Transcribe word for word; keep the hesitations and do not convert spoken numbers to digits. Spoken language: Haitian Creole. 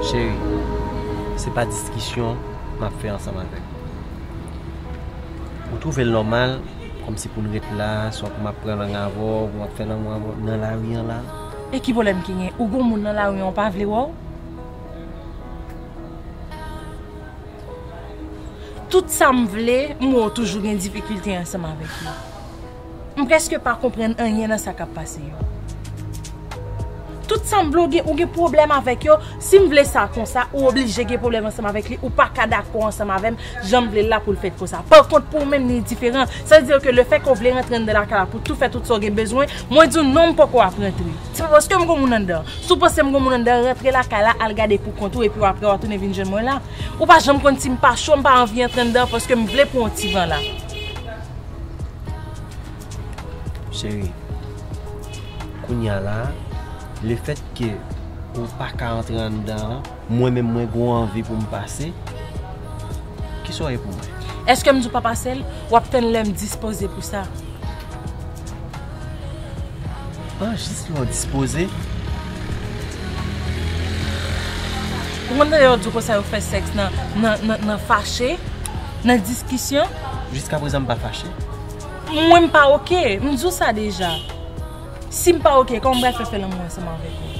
Cheri, se pa diskisyon m ap fè ansanm avè w. Ou twouve l nòmal kòmsi pou n ret la, swa pou m ap pran lang avè w, pou m ap fè lanmou avè w nan lari an la? E ki pwoblèm ki gen? Ou gon moun nan lari an ou pa vle wè w? Tout sa m vle, m wè w toujou gen difikilte ansanm avèk yo. M prèske pa konprann anyen nan sa k ap pase yo. Tout sa m vle, ou gen, ou gen pwoblèm avèk yo. Si m vle sa konsa, ou oblije gen pwoblèm ansanm avèk li. Ou pa ka dakò ansanm avè m, jan m vle l la pou l fèt konsa. Pa kont, pou ou menm, li diferan. Sa vle di ke lefètke w vle rantre anndan lakay la pou tou fè tout sa w gen bezwen, mwen di w non, m poko ap rantre. Se pa paske m gon moun anndan. Si w panse m gon moun anndan, rantre lakay la, al gade pou kont ou, epi w apre w a tounen vin jwenn mwen la. Ou pa janm konn si m pa cho, m pa anvi antre anndan paske m vle pran yon ti van la. Cheri, kounye a la, lefètke ou pa ka antre anndan an, mwen menm mwen gon anvi pou m pase. Kisa w ye pou mwen? Èske m di w pa pase l? W ap tann lè m dispoze pou sa. Ah, jis lè w dispoze? Ou konn tande yo di w konsa yo fè sèks nan, nan, nan, nan fache, nan diskisyon? Jiska prezan m pa fache. Mwen m pa oke, m di w sa deja. Si m pa oke, kòman m pral fè fè lanmou ansanm avèk ou?